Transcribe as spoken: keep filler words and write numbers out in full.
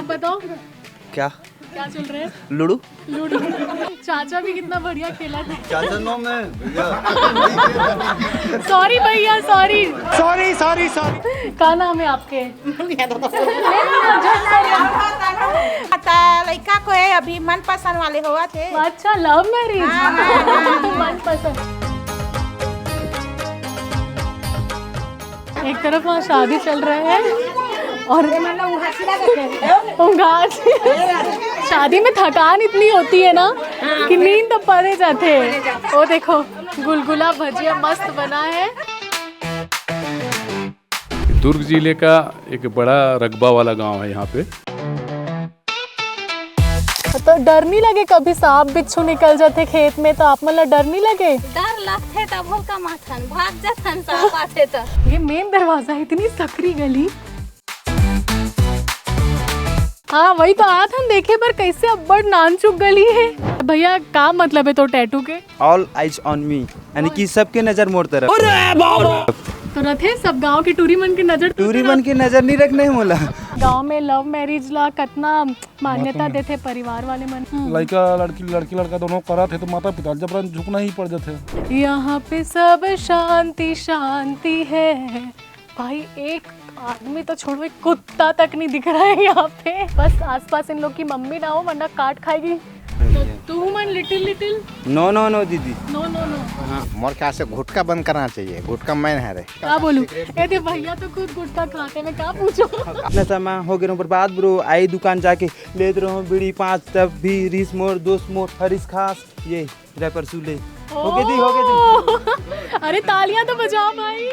बताओ, क्या? क्या चल रहा है? लूडो। लूडो। चाचा भी कितना बढ़िया खेला था। चाचा नो में भैया। सॉरी भैया, सॉरी। Sorry, sorry, sorry. क्या नाम है आपके? पता लड़का को है, अभी मनपसंद वाले होवत हे। अच्छा, लव मैरिज। हाँ, हाँ, हाँ। मनपसंद। एक तरफ वहाँ शादी चल रहा है और उंगाज। शादी में थकान इतनी होती है ना कि नींद तो पड़े जाते हैं। वो देखो, गुलगुला भजिया मस्त बना है। दुर्ग जिले का एक बड़ा रकबा वाला गांव है यहाँ पे। तो डर नहीं लगे कभी सांप बिच्छू निकल जाते खेत में, तो आप मन ला डर नहीं लगे? डर लगथे तभो कमाथन, भाग जाथन सांप आथे त। ये मेन दरवाजा है, इतनी सकरी गली। हाँ, वही तो आथन देखे बर कैसे अब्बड़ नानचुक गली है। भैया, का मतलब है तो टैटू के? All eyes on me, यानी कि सबके नजर मोर तरफ। तो रथे सब गांव के टूरी मन के नजर टूरी मन के नजर नहीं रखना है मोला। गांव में लव मैरिज ला कतना मान्यता देथे परिवार वाले मन। लड़का लड़की लड़की लड़का दोनों करत हे तो माता पिता जबरन झुकना ही पड़ जाथे। यहाँ पे सब शांति शांति है। भाई, एक आदमी तो छोड़ो, एक कुत्ता तक नहीं दिख रहा है यहाँ पे। बस आसपास इन लोग की मम्मी ना हो, वरना काट खाएगी। तो तू मन लिटिल लिटिल। नो नो नो दीदी। नो नो नो। हाँ, मोर ख्याल से गुटखा बंद करना चाहिए, गुटखा मैं है रे। क्या बोलूं? ये दे भैया तो खुद गुटखा खाते, मैं क्या पूछूं? नशा में हो गए बर्बाद ब्रो। आई दुकान जाके लेत रहो बीड़ी पाँच, तब भी रिस मोर दोस्त मोर हरिस खास। ये रैपर सूले। हो गए दी, हो गए दी। अरे, तालियां तो बजाओ भाई।